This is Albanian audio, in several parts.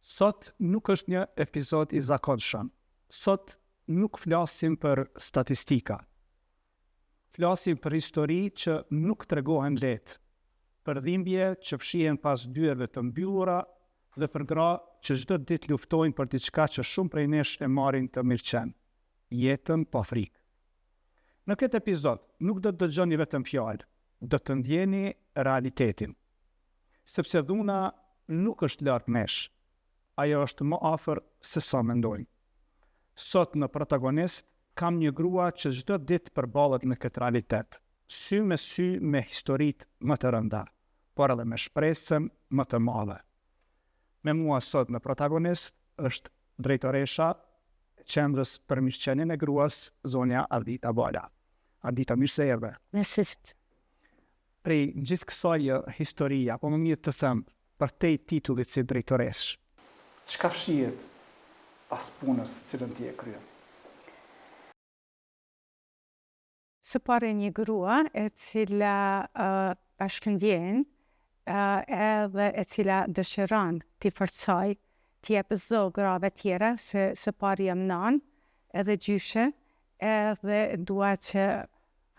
Sot nuk është një episod i zakonshëm. Sot nuk flasim për statistika. Flasim për histori që nuk tregohen lehtë, për dhimbje që fshihen pas dyerve të mbyllura dhe për gra që çdo ditë luftojnë për diçka që shumë prej nesh e marrin të mirëqenë, jetën pa frikë. Në këtë episod nuk do të dëgjoni vetëm fjalë, do të ndjeni realitetin. Sepse dhuna nuk është larg nesh, ajo është më afër se sa mendojmë. Sot në Protagonist kam një grua që çdo ditë përballet me këtë realitet, sy me sy me historitë më të rënda, por edhe me shpresën më të madhe. Me mua sot në Protagonist është drejtoresha e Qendrës për Mirëqenien e Gruas, zonja Ardita Bala. Ardita, mirë se erdhe. Mirë Prej gjithë kësaj historie, apo më mirë të them, përtej titullit si drejtoreshë, çka fshihet pas punës të cilën ti e kryen? Së pari një grua e cila bashkëndjen edhe e cila dëshiron t'i forcojë, t'i jep zë grave tjera, se së pari jam nanë edhe gjyshe, edhe dua që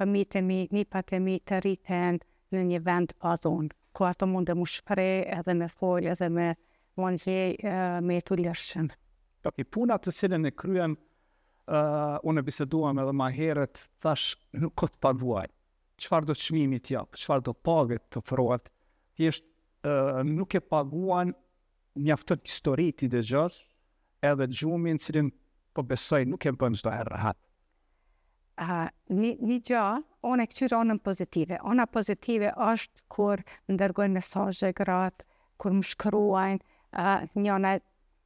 fëmijët e mi, nipat e mi të rriten në një vend pa dhunë, ku ato munden m'u shpreh edhe me fol edhe me u ndje me jetu lirshëm. Ok, puna të cilën e kryen, uh, unë e biseduam edhe ma herët, thash nuk ka të paguaj. Çfarëdo çmimi të jap, çfarëdo page të ofrohet, thjesht uh, nuk e paguan mjafton histori t'i dëgjosh, edhe gjumin cilin po besoj nuk e bën çdo herë rahat. Uh, një, një gja, unë e këqyr anën pozitive. Ana pozitive është kur më dërgojnë mesazhe gratë, kur më shkruajnë, uh, njëna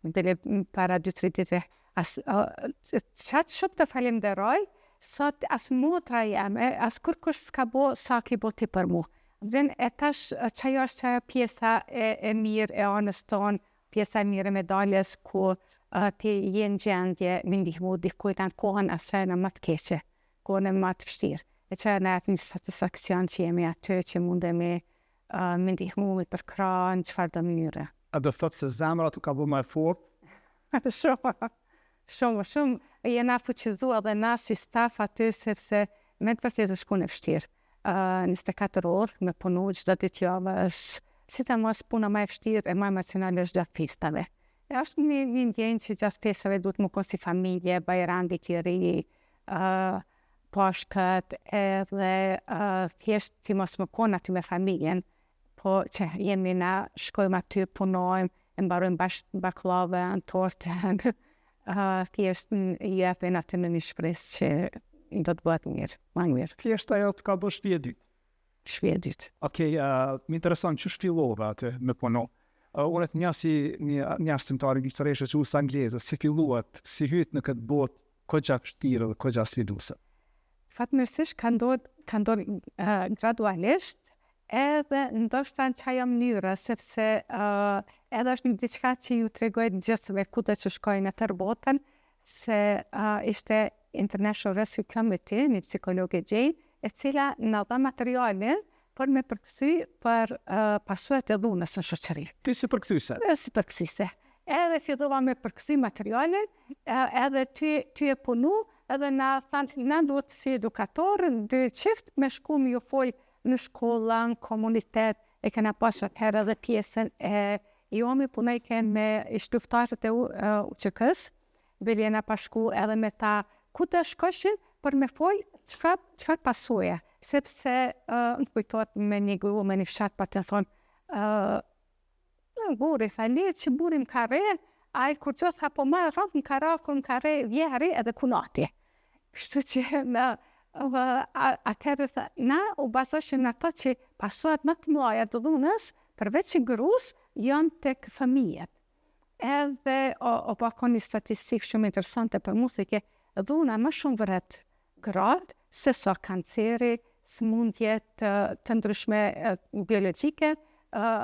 bile para 2-3 ditëve, as, uh, qatë shumë të falemderoj, sot as motra jeme, as kurkush s'ka bo, sa ki bo ti për mu. Dhe e tash, qajo është qajo pjesa e, e mirë e anës tonë, pjesa e mirë e medaljes ku uh, ti je në gjendje me ndihmu dikujt në kohën asaj në më të keqe, kohën e më të vështirë. E që na jep një satisfakcion që jemi aty, që mundemi uh, me ndihmu, me përkrah në çfarë do mënyre. A do thotë se zemra t'u ka bë më e fortë? shumë, shumë, shumë jena fuqizu edhe na si staf aty, sepse me të vërtetë është punë e vështirë. Uh, 24 orë me punu çdo ditë javës, sidomos puna më e vështirë e më emocionale është gjatë festave. E është një, një ndjenjë që gjatë festave duhet me konë si familje, Bajram, Vit i Ri, uh, Pashkët, edhe uh, thjesht ti mos me konë aty me familjen, po që jemi na, shkojmë aty, punojmë, e mbarojmë bashkë bakllavën, tortën, uh, thjesht i japin aty në një shpresë që do të bëhet mirë, më mirë. Thjesht ajo të ka bërë shtëpi e dytë. Shtëpi e dytë. Okej, okay, uh, më intereson qysh fillove aty me punu. Uh, unë të njoh si një, një arsimtar i gjuhës që gjuhës angleze, si filluat, si hyt në këtë botë kogja vështirë dhe kogja sfiduese. Fatmirësisht ka ndodhur ka ndodhur uh, gradualisht, edhe ndoshta në qajo mënyra, sepse uh, edhe është një diçka që ju tregoj të gjithëve kudo që shkoj në tërë botën, se uh, ishte International Rescue Committee, një psikologe Jane, e cila na dha materialin për me përkthy për uh, pasojat e dhunës në shoqëri. Ti si përkthyse? Si përkthyse. Edhe fillova me përkthy materialin, edhe ty, ty e punu, edhe na thanë, na duhet si edukator, dy çift me shku me ju fol në shkolla, në komunitet, e kena pas atëherë edhe pjesën e IOM-i punojke me ish-luftarët e UÇK-s, bile jena pas shku edhe me ta ku të shkoshin për me fol çfarë çfarë pasoje, sepse uh, më kujtohet me një grua me një fshat pa të thonë uh, Burri, tha, le që burri më ka rreh, ai kurgjo tha, po ma rrok më ka ra, kur më ka rreh vjehrri edhe kunati. Kështu që në atëherë tha, na u bazoshim në ato që pasojat më të mëdha të dhunës, përveç grus, janë tek fëmijët. Edhe o, o pa kon një statistikë shumë interesante për mu, se ke dhuna më shumë vret gratë se sa kanceri, sëmundje të, të ndryshme biologjike,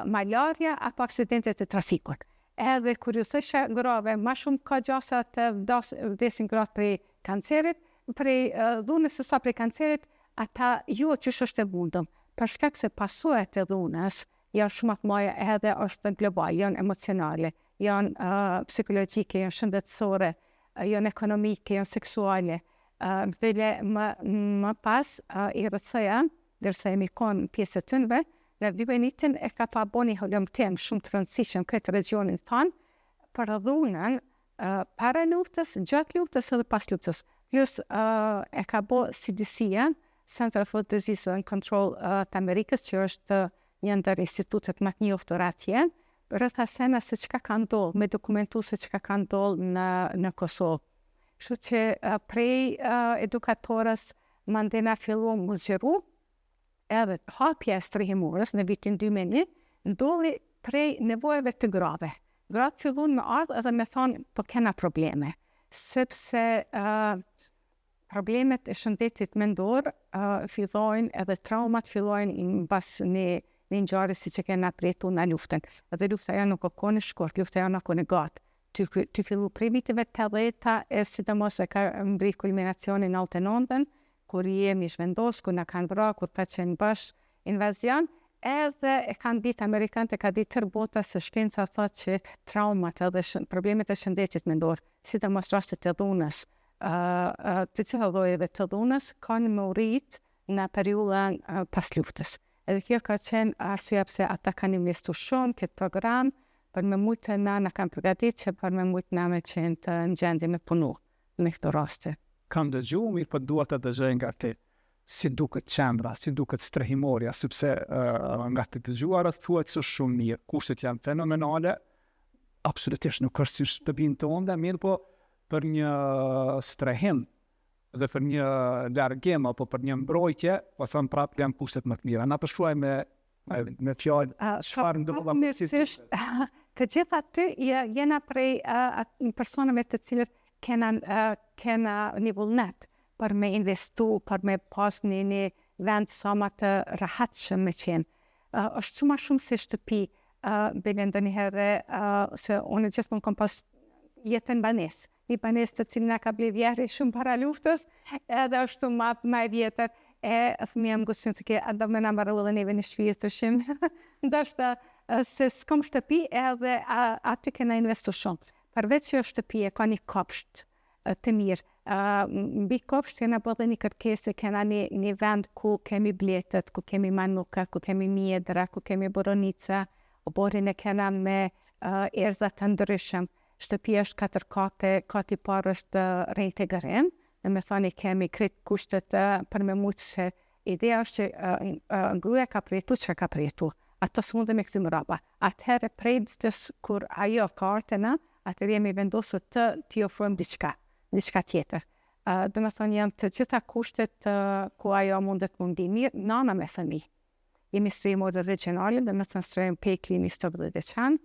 malaria apo aksidentet e trafikut. Edhe kur ju thësha grave, ma shumë ka gjasa të vdas, vdesin gratë prej kancerit, prej dhunës se sa prej kancerit, ata jo qysh është e mundëm, për shkak se pasojat e dhunës janë shumë të mëdha edhe është global, janë emocionale. Janë uh, psikologjike, janë shëndetësore, janë ekonomike, janë seksuale. Uh, bile më, më pas, uh, IRC-ja, derisa jemi konë pjesë e tynve, në 2001 e ka pa bo një hulumtim shumë të rëndësishëm këtë regionin tonë, për dhunën uh, para luftës, gjatë luftës edhe pas luftës. Plus uh, e ka bo CDC-ja, Center for Disease and Control uh, të Amerikës, që është një ndër institutet më të njohura atje, rreth asaj se çka ka ndodhur, me dokumentu se çka ka ndodhur në në Kosovë. Kështu që uh, prej uh, edukatorës mandena fillu mu zgjeru, edhe hapja e strehimorës në vitin 2001 ndodhi prej nevojave të grave. Gratë fillun me ardhë edhe me thonë, po kena probleme, sepse uh, problemet e shëndetit mendor uh, fillojnë edhe traumat fillojnë mbas një një ngjarje siç e kena përjetu në luftën. Edhe lufta jo nuk o konë shkurt, lufta jo nuk konë gatë. Ty, ty fillu prej viteve 80-ta e sidomos e ka mbri kulminacionin në 99-ën, kur jemi zhvendos, kur na kanë vra, kur ka qenë bash invazion, edhe e kanë ditë amerikanët, e ka ditë tërë bota se shkenca thotë që traumat edhe shën, problemet e shëndetit mendor, sidomos rastet e dhunës, uh, uh, të gjitha llojeve të dhunës, kanë me u rrit në periudhën uh, pas luftës. Edhe kjo ka qenë arsyeja pse ata kanë investu shumë këtë program për me mujtë na na kanë përgatit që për me mujtë na me qenë të në gjendje me punu me këto raste. Kam dëgju, mirë po dua të dëgjoj nga ti. Si duket qendra, si duket strehimorja, sepse uh, nga të dëgjuarat thuhet se është shumë mirë, kushtet janë fenomenale, absolutisht nuk është si shtëpinë tonë, mirë po për një strehim dhe për një largim apo për një mbrojtje, po them prapë janë kushtet më të mira. Na përshkruaj me me fjalë çfarë ndodh apo si të gjithë aty jena prej uh, personave të cilët kena uh, kena një vullnet për me investu, për me pas një, një vend sa ma të rahatshëm me qenë. Uh, është shumë ma shumë se shtëpi, uh, bile ndonjëherë, uh, se unë gjithmonë kom pas jetën banesë. Një banesë të cilën na ka ble vjehrri shumë para luftës, edhe është ma, ma e vjetër, e fëmija më gusin të ke, a do me na marru edhe neve një shtëpi të shim, ndoshta se s'kom shtëpi edhe a, aty kena investu shumë. Përveç që është shtëpi e ka një kopsht të mirë, mbi kopsht kena bërë dhe një kërkesë, kena një, një vend ku kemi bletët, ku kemi manuka, ku kemi mjedra, ku kemi boronica, oborrin e kena me uh, erza të ndryshëm. Shtëpia është katër kate, kati i parë është reintegrim, do me thënë i kemi krejt kushtet për me mujtë se ideja është që uh, gruaja ka përjetu çka ka përjetu. Ato s'munde me kthy mrapa. Atëherë prej ditës kur ajo ka ardhë te na, atëherë jemi vendosur të t'i ofrojmë diçka, diçka tjetër. Uh, do me thonë janë të gjitha kushtet uh, ku ajo mundet m'u ndi mirë, nana me fëmijë. Jemi strehimore regionale, do me thënë strehim Pejë, Klinë, Istog dhe Deçan,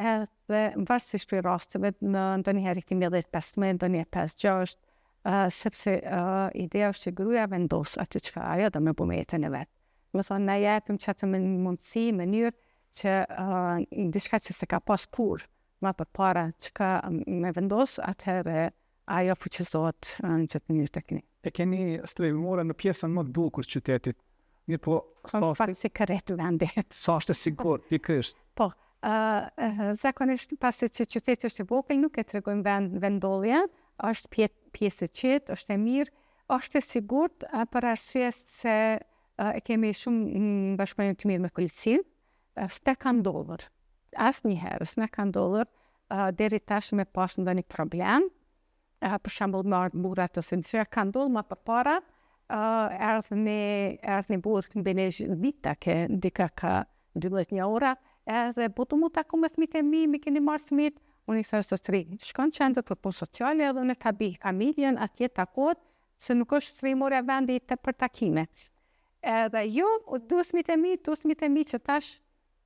edhe varësisht prej rasteve, në ndonjëherë i kemi 10-15, ndonjëherë 5-6, uh, sepse uh, ideja është që gruaja vendos aty çka ajo do me bo me jetën e vet. Do me thonë, na jepim qatë mundësi, mënyrë që uh, diçka që s'e ka pas kurrë ma përpara çka me vendos, atëherë ajo fuqizohet në këtë mënyrë tek ne. E keni strehimore në pjesën më të bukur të qytetit. Mirë po, sa është si krejt vendi. Sa është e sigurt, pikërisht. Po, uh, zakonisht pasi që qyteti është i vogël, nuk e tregojmë vend vendndodhja, është pje, pjesë e qetë, është e mirë, është e sigurt uh, për arsye se uh, e kemi shumë bashkëpunim të mirë me policinë, uh, s'na ka ndodhur. Asnjëherë s'na ka ndodhur uh, deri tash me pas ndonjë problem, uh, për shembull me ardhë burrat ose diçka ka ndodhur ma përpara, uh, erdh një erdh një burrë në bile dita ke dika ka 12 ora, edhe po du mu taku me fëmijët e mi, mi keni marrë fëmijët, unë i thash zotëri, shko në qendër për punë sociale edhe unë ta bi familjen atje takohet, se nuk është strehimorja vendi të për takime. Edhe jo, du fëmijët e mi, du fëmijët e mi që tash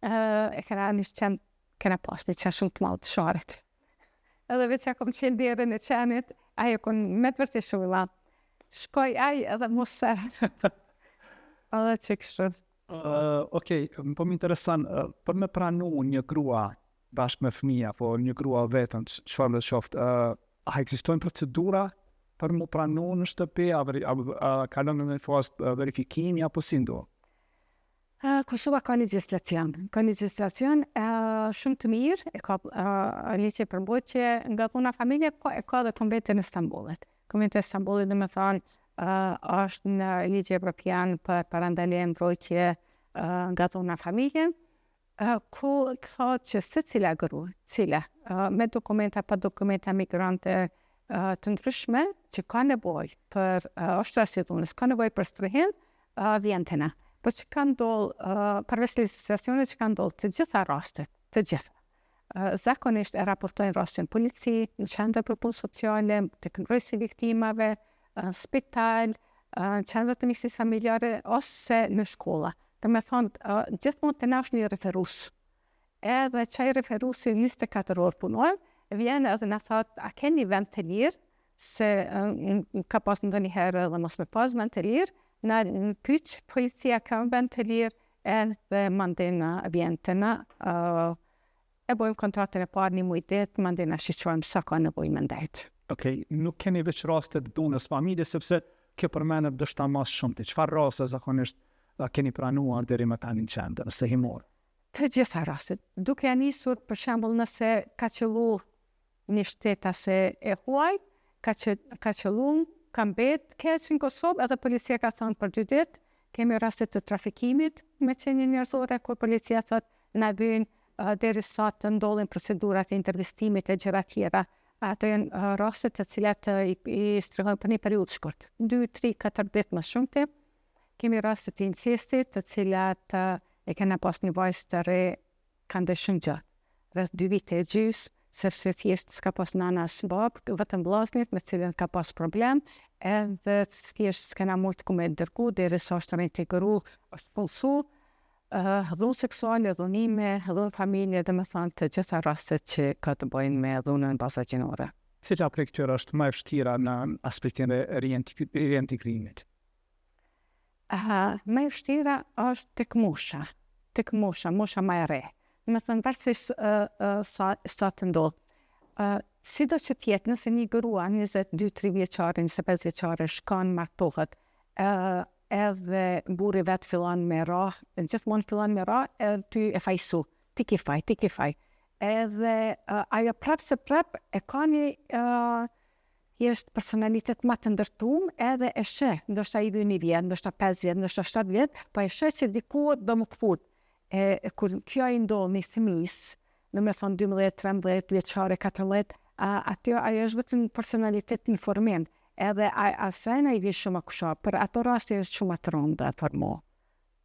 e kena një qenë, kena pas një qenë shumë të madh të Sharrit. Edhe veç ja kom qenë derën e qenit, ai e kon me të vërtet shumë i madh. Shkoj ai edhe mos se. edhe që kështu. Uh, Okej, okay, po më intereson, uh, për me pranu një grua bashkë me fëmijë apo një grua vetëm, çfarë do të qoftë, uh, a ekzistojnë procedura për mu pranu në shtëpi, a, a, a kalon në një fazë verifikimi apo si ndodh? Kosova ka legjislacion, ka legjislacion shumë të mirë, e ka ligje për mbrojtje nga dhuna n'familje, po e ka dhe konventën e Stambollit. Konventa e Stambollit, domethonë, është një ligj evropian për parandalim mbrojtje nga dhuna n'familje, ku thotë që secila gru, cila, me dokumenta, pa dokumenta migrante të ndryshme, që ka nevojë për, është rast i dhunës, ka nevojë për strehim, vjen te na. Po që ka ndodhë, përveç legjislacionit që ka ndodhë, të gjitha rastet, të gjitha. Zakonisht e raportojnë rastin n'polici, në qendër për punë sociale, tek mbrojtësi i viktimave, në spital, në qendër të mjekësisë familjare, ose në shkolla. Domethonë, gjithmonë te na është një referus. Edhe qaj referusi 24 orë punon, vjen edhe na thot, a keni vend të lirë, se ka pas ndonjëherë edhe mos me pas vend të lirë, na pyt policia ka vend të lirë, edhe mandena vjen te na, e bojmë kontratën e parë një muj ditë, mandena shiqojmë sa ka nevojë me ndejt. Okej, nuk keni veç raste të dhunës n'familje, sepse kjo përmendet ndoshta ma së shumti. Çfarë raste zakonisht keni pranuar deri më tani në qendër, strehimore? Të gjitha rastet, duke ja nisur për shembull nëse ka qëllu një shtetase e huaj, ka që, ka qëllu, ka mbet keq në Kosovë edhe policia ka thënë për dy ditë, kemi raste të trafikimit me qenie njerëzore, kur policia thotë na vyn derisa të ndodhin procedurat e intervistimit e gjëra tjera. Ato janë raste të cilat i, i strehojmë për një periudhë të shkurt, 2, 3, 4 ditë më shumti. Kemi raste të incestit, të cilat e kena pas një vajzë të re ka ndejt shumë gjatë, rreth dy vite e gjysë, sepse thjesht s'ka pas nana as babë, vetëm vllaznit me të cilën ka pas problem, edhe thjesht s'kena mujt ku me dërgu, derisa është reintegru, është punësu, dhunë seksuale, dhunime, dhunë n'familje, domethanë të gjitha rastet që ka të bëjnë me dhunën në baza gjinore. Cila prej këtyre është më e vështira në aspektin e reintegrimit? Aha, më e vështira është tek mosha, tek mosha, mosha më e re. Domethanë, varësisht uh, uh, sa, sa të ndodhë. Uh, sido që t'jetë, nëse një grua 22, 3 vjeçare, 25 vjeçare, shkon martohet, uh, edhe burri vetë fillon me rah, gjithmonë fillon me rah, edhe ty e fajsu, ti ki faj, ti ki faj. Edhe uh, ajo prapë se prapë e ka një uh, thjesht personalitet ma të ndërtum edhe e sheh, ndoshta i vyn një vjet, ndoshta 5 vjet, ndoshta 7 vjet, po e sheh që diku do me këput. E, e kur kjo i ndodh një fëmis, domethonë 12, 13 vjeçare, 14, a, aty ajo është vetëm personalitet në formim, edhe a, asajna i vjen shumë akusha, për ato raste është shumë të rënda për mu.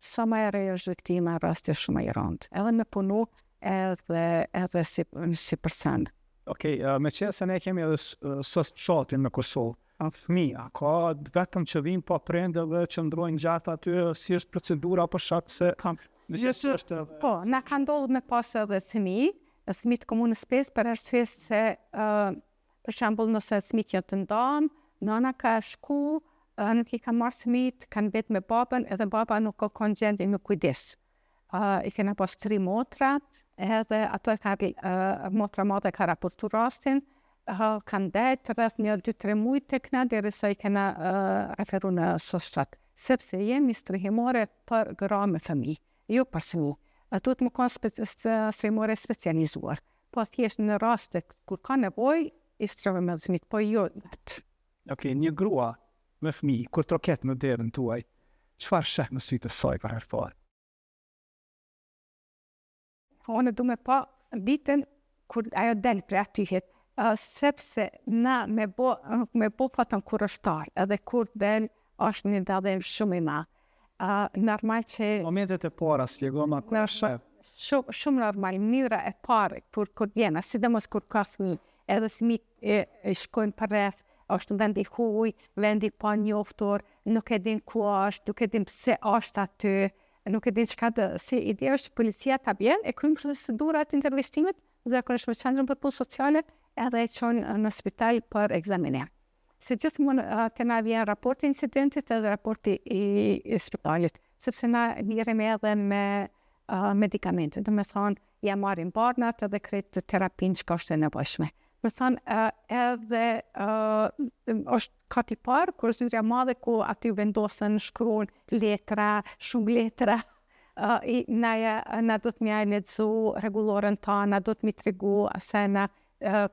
Sa ma e re është viktima, rasti është shumë ma i rëndë. Edhe me punu, edhe, edhe si, si person. Okej, okay, meqenëse ne kemi edhe SOS Fshatin në Kosovë, a fëmijë, a ka vetëm që vinë pa prindë dhe qëndrojnë gjatë aty, si është procedura për shkak se kam Gjithsesi është edhe... Po, na ka ndodhur me pas edhe fëmijë, fëmijë të komunës Pejës për arsye se uh, Për shembull, nëse fëmijët janë të ndamë, nana ka shku, nuk i ka marrë fëmijët, kanë mbet me babën, edhe baba nuk ka kon gjendje me kujdes. Uh, I kena pas tri motra, edhe ato e ka, uh, motra madhe ka raportu rastin, uh, kanë ndejt rreth një 2-3 muj tek na, derisa i kena uh, referu në SOS Fshat. Sepse jemi strehimore për gra me fëmijë, jo për fëmijë. Duhet me konë spe strehimore specializuar. Po thjesht në raste kur ka nevojë, i strehojmë edhe fëmijët, po jo vetë. Ok, një grua me fëmijë kur troket në derën tuaj, çfarë sheh në sytë e saj për herë të parë? Unë du me pa ditën kur ajo del prej atyhit, uh, sepse na me bo, me bo foton kur është ardhë, edhe kur del është një dallim shumë i madh. Uh, normal që... Momentet e para, shpjegoma kur është shumë, shumë normal, mënyra e parë kur kur vjen, sidomos kur ka fëmijë, edhe fëmijët e, e shkojnë përreth, është në vend i huaj, vend i panjoftur, nuk e din ku është, nuk e din pse është aty, nuk e din çka të, si ide është policia ta bjen, e kryen procedurat e intervistimit, zakonisht me qendrën për punë sociale, edhe e çon në spital për ekzaminim. Se gjithmonë te na vjen raporti i incidentit edhe raporti i, i spitalit, sepse na merremi edhe me uh, medikamente, domethonë, ja marrim barnat edhe krejt terapinë që është e nevojshme. Domethonë, uh, edhe uh, është kati i parë, kur zyrja madhe ku aty vendosen shkruan letra, shumë letra, Uh, i, na, ja, na duhet me ja lexu rregulloren tonë, na duhet me tregu asaj na uh,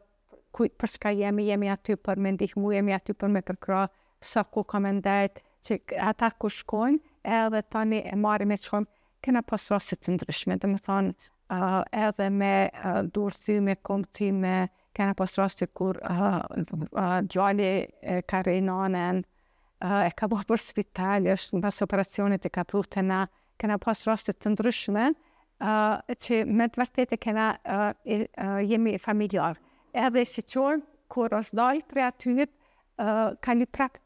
ku, për çka jemi, jemi aty për me ndihmu, jemi aty për me përkrah, sa ku ka me ndejt, që ata ku shkojnë, edhe tani e marrim e çojmë, kena pas raste të ndryshme, domethonë, uh, edhe me uh, dur thyme, kom thyme, kena pas raste kur uh, uh, djali e ka rreh nanën, uh, e ka bo për spital, është mbas operacionit e ka pru te na, kena pas raste të ndryshme, uh, që me të vërtetë e kena, uh, uh, jemi familjar. Edhe shiqojmë, kur është dalë prej aty, uh, ka një prap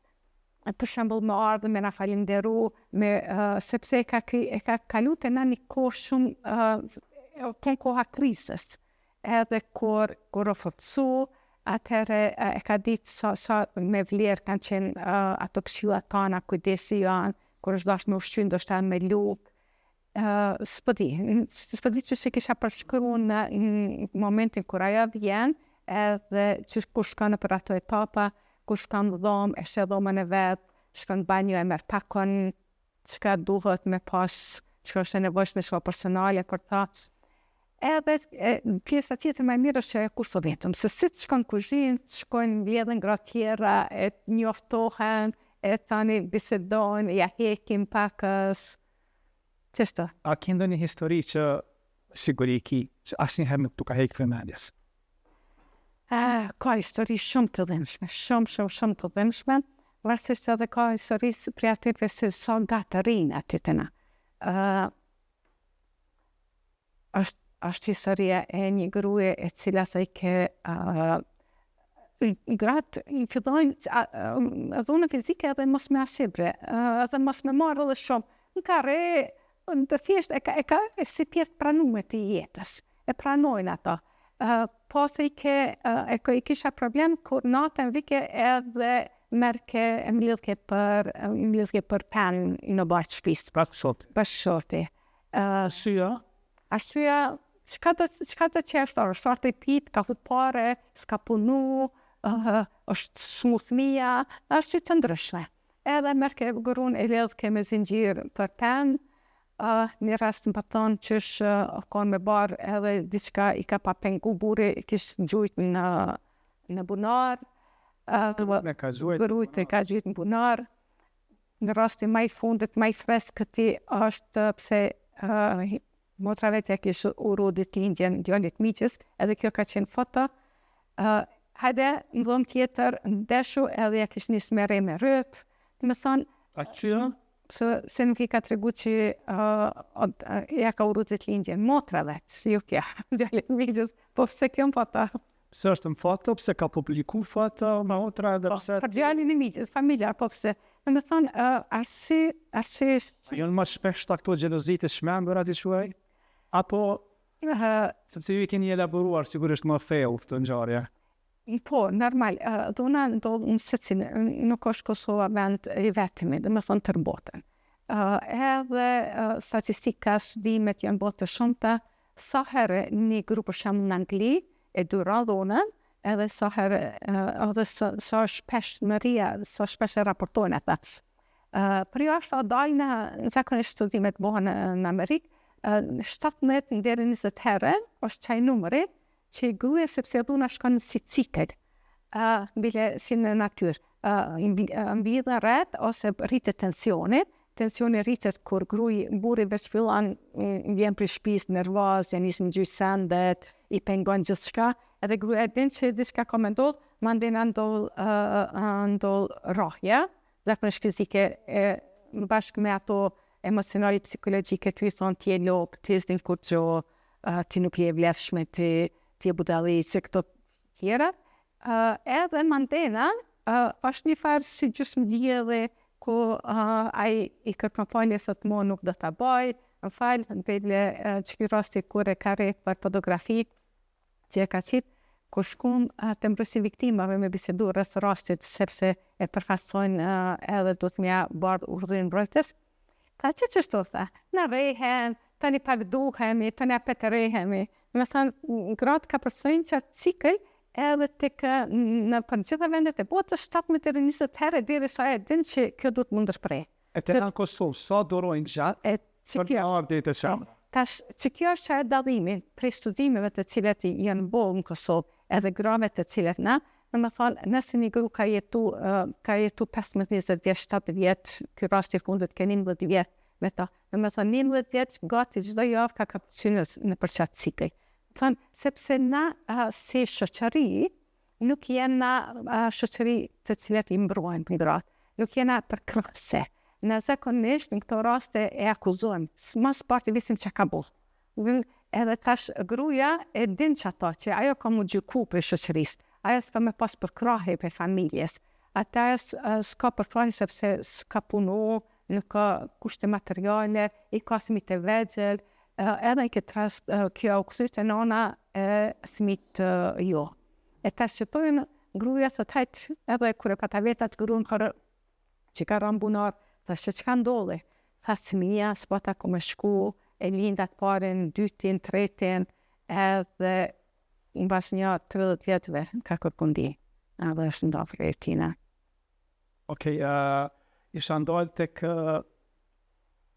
për shembull me ardhë me na falenderu, me, uh, sepse e ka, e ka kalu te na një kohë shumë, uh, kon koha krizës, edhe kur, kur u forcu, atëherë e ka ditë sa, sa me vlerë kanë qenë uh, ato këshillat tana, kujdesi jonë, kur është dashtë me ushqy, ndoshta me lukë, uh, s'po di, s'po di qysh e kisha përshkru në, në momentin kur ajo vjen, edhe qysh kur shkon nëpër ato etapa, kur shkon në dhomë, e sheh dhomën e vet, shkon në banjo e merr pakon çka duhet me pas, çka është e nevojshme, çka personale për ta. Edhe e, pjesa tjetër më e mirë është që ajo kur s'o vetëm, se si të shkon në kuzhinë, të shkojnë mbledhen gra tjera, e njoftohen, e tani bisedojnë, ja hekim pakës, qështu. A ki ndonjë histori që siguri i ki, që asnjëherë nuk t'u ka hek prej mendjes? Ah, ka histori shumë të dhimbshme, shumë, shumë, shumë të dhimbshme, varësisht edhe ka histori prej atyre se sa gatë rrinë aty te na. Uh, është është historia e një grue e cila thojke uh, gratë i fillojnë dhunën fizike edhe mos me asibre, edhe mos me marrë edhe shumë. Në ka re, të thjesht e ka, e ka e si pjesë pranume të jetës, e pranojnë ato. Uh, po thojke, uh, e ko, i kisha problem kur natën vike edhe merrke e mlidhke për, mlidhke për pen në oborr të shtëpisë. Bashkëshorti. Bashkëshorti. Uh, Arsyeja? Arsyeja, çka do çka do që është, është ardhë i pit, ka hup pare, s'ka punu, uh, është smu fëmija, arsye të ndryshme. Edhe merrke grun e lidhke me zinxhir për pen, uh, një rast më pa thonë qysh uh, kon me barë edhe diçka i ka pa pengu burri, i kish gjujt në, në bunar, uh, Me ka gjujt. Grujt e ka gjujt në bunar. Në rasti ma i fundit, ma i freskëti është pse uh, motra vet ja kish uru ditëlindjen djalit mixhës, edhe kjo ka qenë foto. Uh, hajde, në dhomë tjetër, ndeshu edhe ja kish nis me rreh me rryp. Domethonë, Arsyeja? pse, pse nuk i ka tregu që uh, ja ka uru ditëlindjen motra vet, jo kjo, djalit mixhës, po pse kjo në foto? Pse është në foto, pse ka publiku foto, motra edhe po, pse... Për djalin e mixhës, familjar, po pse? Domethonë, uh, arsye, arsye... Janë më shpesh këto xhelozitë e çmendura ti quaj? Apo uh, sepse ju i keni elaboruar sigurisht më thellë këtë ngjarje. Po, normal, uh, dhuna ndodh në secilin, nuk është Kosova vend i vetmi, domethonë tërë botën. Uh, edhe uh, statistika, studimet janë bo të shumta, sa herë një gru për shembull në Angli e duron dhunën, edhe sa herë edhe sa, sa shpeshmëria, sa shpesh e raportojnë ata. Uh, për jo është dalë në, zakonisht studimet bohen në, në Amerikë, uh, 17 deri 20 herë është qaj numri që gruaja sepse dhuna shkon si cikël, uh, bile si në natyrë, uh, mblidhen retë ose rritet tensioni, tensioni rritet kur gruj, burri veç fillon vjen prej shtëpisë nervoz, ja nis me gjujt sendet, i pengon gjithçka, edhe gruaja e din që diçka ka me ndodh, mandena ndodh uh, ndodh rrahja, zakonisht fizike e bashkë me ato emocionale psikologjike, ty i thonë ti je lopë, ti s'din kurgjo, uh, ti nuk je e vlefshme, ti, ti je budallice, këto tjera. Uh, edhe mandena, uh, është një farë si gjysmë dielli, ku uh, ai i kërkon falje, thot mo nuk do ta baj, më fal, bile uh, që ky rasti kur e ka rreh për fotografi, që e ka qitë, kur shkum uh, te mbrojtësi viktimave me bisedu rreth rastit, sepse e përfaqësojnë uh, edhe duhet m'ja bart urdhrin mbrojtës, tha që qështu tha, na rrehem, tani pak duhemi, tani apet rrehemi. Domethonë, gratë kapërcejnë qatë cikël edhe tek në për gjitha vendet e botës 17 deri 20 herë deri sa e din që kjo duhet m'u ndërpre. E te në Kosovë, sa durojnë gjatë? E. që kjo ardhi të çfarë? Tash, që kjo është që e dallimi prej studimeve të cilat janë bo në Kosovë, edhe grave të cilat na, domethonë, nëse një gru ka jetu, ka jetu 15-20 vjet, 7 vjet, ky rasti i fundit ke 11 vjet me ta, domethonë, 11 vjet, gati çdo javë ka kapërcy nëpër qatë cikël. Thonë, sepse na si shoqëri, nuk jena shoqëri të cilat i mbrojmë gratë, nuk jena përkrahëse. Na zakonisht në këto raste e akuzojmë, ma s'pari vesim çka ka bo. Edhe tash gruja e din qato, që ajo ka mu gjyku prej shoqërisë, ajo s'ka me pas përkrahje prej familjes, ata ajo s'ka përkrahje sepse s'ka punu, nuk ka kushte materiale, i ka fëmijët e vegjël, edhe në këtë rast kjo u kthy te nana e fëmijët jo. E tash që thonë gruaja thot hajt edhe kur e pata vet atë gruan për që ka ra n'bunar, thashë çka ndodhi? Tha fëmija s'pata ku me shku, e linda të parin, dytin, tretin, edhe mbas një 30 vjetëve ka kërku ndihmë, edhe është nda prej tina. Okej, okay, uh, isha ndalë tek uh,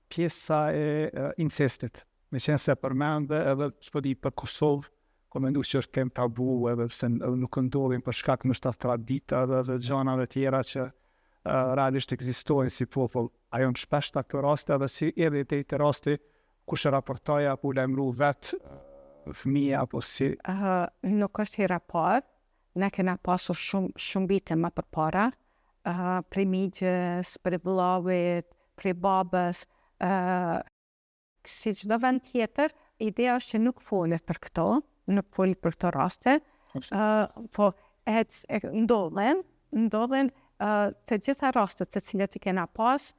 pjesa e uh, incestit. Meqenëse përmende edhe s'po di për Kosovë, kom mendu që është temë tabu edhe pse edhe nuk ndodhin për shkak ndoshta traditave dhe gjanave tjera që uh, realisht ekzistojnë si popull. A janë shpeshta këto raste edhe si erdhi deri te rasti kush e raportoi apo u lajmëru vet fëmija apo si? Uh, nuk është hera parë, na kena pasur shumë shumë vite më përpara, uh, prej mixhës, prej vllavit, prej babës, uh, si çdo vend tjetër, ideja është që nuk folet për këto, nuk folet për këto raste, uh, po ec, e, ndodhen, ndodhen uh, të gjitha rastet të cilat i kena pas,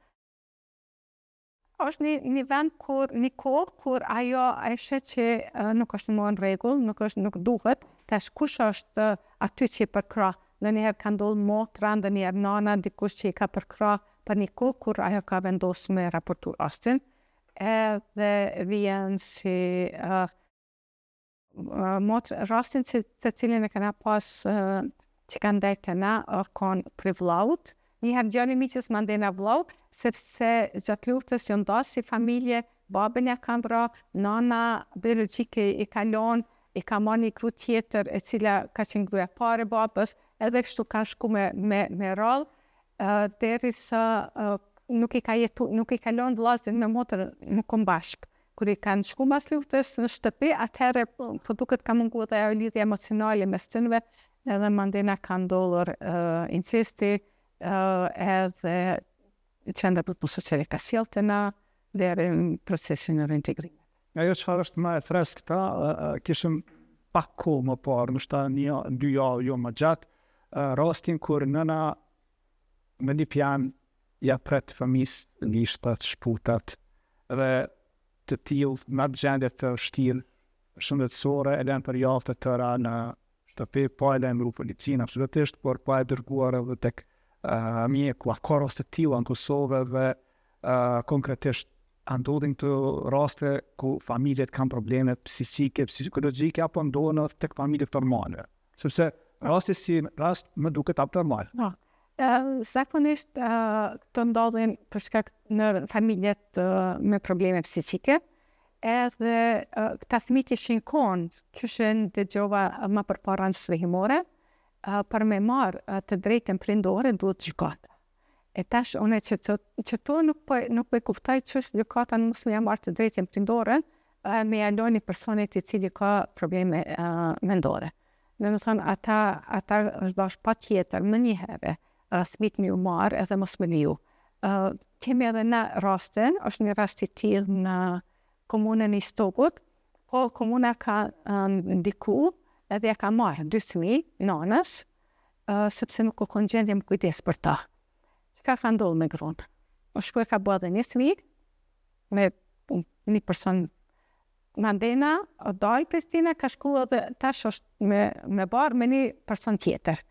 është një, një vend kur, një kohë kur ajo e sheh që uh, nuk është më në rregull, nuk është nuk duhet, tash kush është aty që i përkrah, ndonjëherë ka ndodhur motra, ndonjëherë nana, dikush që i ka përkrah për një kohë kur ajo ka vendosur me raportu rastin, edhe vjen si uh, motra, rastin që të cilin e kena pas uh, që ka ndejt te na, uh, kon prej vllaut, një herë djali mixhës mandena vllau, sepse gjatë luftës janë nda si familje, babën ja kanë vra, nana biologjike i ka lon, i ka marrë një gru tjetër e cila ka qenë gruaja e parë e babës, edhe kështu kanë shku me, me, me radhë, derisa nuk i ka jetu, nuk i ka lënë vëllazërit me motrën me kon bashkë. Kur i kanë shku mas luftës në shtëpi, atëherë po, po duket ka mungu edhe ajo lidhje emocionale mes tynve, edhe mandena ka ndodhur uh, incesti, uh, edhe qendra për punë sociale ka sjellë te na deri në procesin e reintegrimit. Ajo çfarë është më e freskëta, kishim pak kohë më parë, ndoshta një, dy javë, jo më gjatë, rastin kur nëna me një pian ja pret fëmisë gishtat, shputat dhe të tillë në atë gjendje të vështirë shëndetësore e lënë për javë të tëra në shtëpi pa e lajmëru policinë absolutisht, por pa e dërguar edhe tek uh, mjeku. A ka raste të tilla në Kosovë dhe uh, konkretisht a ndodhin këto raste ku familjet kanë probleme psiqike, psikologjike apo ndodhin edhe tek familjet normale? Sepse rasti si rast më duket abnormal. Po. Zakonisht këto ndodhin për shkak në familjet me probleme psiqike, edhe këta fëmijë ishin kon, qysh e dëgjova më përpara në strehimore, për me marrë të drejtën prindore duhet gjykata. E tash unë që të, që to nuk po nuk po e kuptoj qysh gjykata në mos me ja marrë të drejtën prindore, me ja lënë një personit i cili ka probleme uh, mendore. Domethonë, ata, ata është dash patjetër, menjëherë, uh, fmijt me ju marrë edhe mos me leju. Uh, kemi edhe në raste, është një rast i tillë në komunën e Istogut, po komuna ka uh, ndiku edhe ja ka marrë dy fëmijë nanës, uh, sepse nuk u kon gjendje me kujdes për ta. Çka ka ndodhur me gruan? O shku e ka bë edhe një fëmijë me një person mandena, o dal prej tina, ka shku edhe tash është me, me barë me një person tjetër.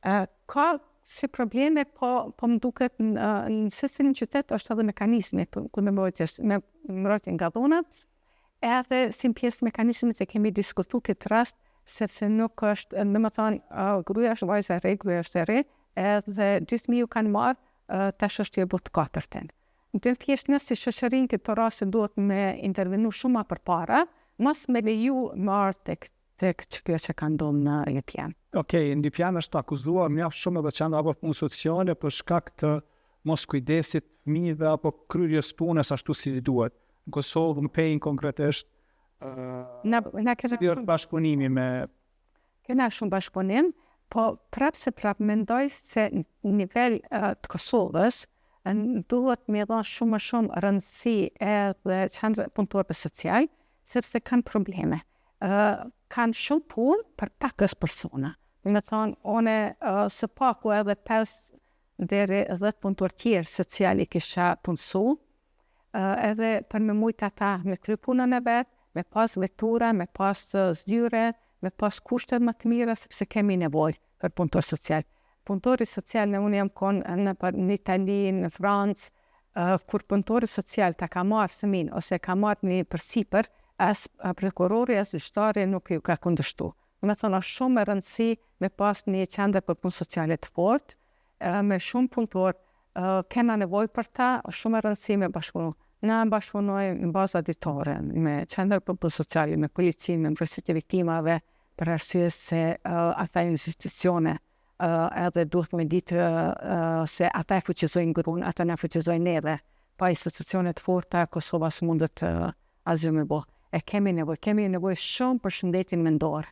Uh, ka si probleme, po, po më duket në, në secilin qytet është edhe mekanizmi ku me mbrojtjes, me mbrojtje nga dhuna, edhe si në pjesë të mekanizmit e kemi diskutu këtë rast, sepse nuk është, domethonë, uh, gruaja është vajza e re, gruaja është e re, edhe dy fëmijë ju kanë marrë, uh, tash është e bo të katërtën. Dhe thjesht ne si shoqëri në këto raste duhet me intervenu shumë ma përpara, mos me leju me ardhë tek tek që kjo që ka ndodhë në Lipjan. Okej, në Lipjan është akuzuar mjaft shumë edhe qendra për punë sociale për shkak të moskujdesit fëmijëve apo kryerjes punës ashtu si duhet. Në Kosovë, në Pejë konkretisht, na na kena shumë bashkëpunimi me kena shumë bashkëpunim, po prapë se prapë mendoj se në nivel të Kosovës duhet me dhënë shumë më shumë rëndësi edhe qendra punëtorëve social, sepse kanë probleme. Uh, kanë shumë punë për pakës persona. Do me thonë, une uh, së paku edhe 5 deri 10 punëtorë tjerë social i kisha punësu, uh, edhe për me mujtë ata me kry punën e vet, me pas vetura, me pas zyre, me pas kushte më të mira, sepse kemi nevojë për punëtor social. Punëtori social, në unë jam konë në, në Itali, në Francë, uh, kur punëtori social ta ka marrë fëmin ose ka marrë një përsipër, as prokurori, as gjyqtari nuk ju ka kundërshtu. Do me thonë, është shumë e rëndësi me pas një qendër për punë sociale të fortë, me shumë punëtor, kena nevojë për ta, është shumë e rëndësi me bashkëpunu. Na bashkëpunojmë në baza ditore me qendër për punë sociale, me policinë, me mbrojtësit e viktimave, për arsye se uh, ata janë institucione uh, edhe duhet me ditë uh, se ata e fuqizojnë gruan, ata na fuqizojnë neve. Pa institucione të forta, Kosova s'mundet uh, asgjë me bo. E kemi nevojë, kemi nevojë shumë për shëndetin mendor.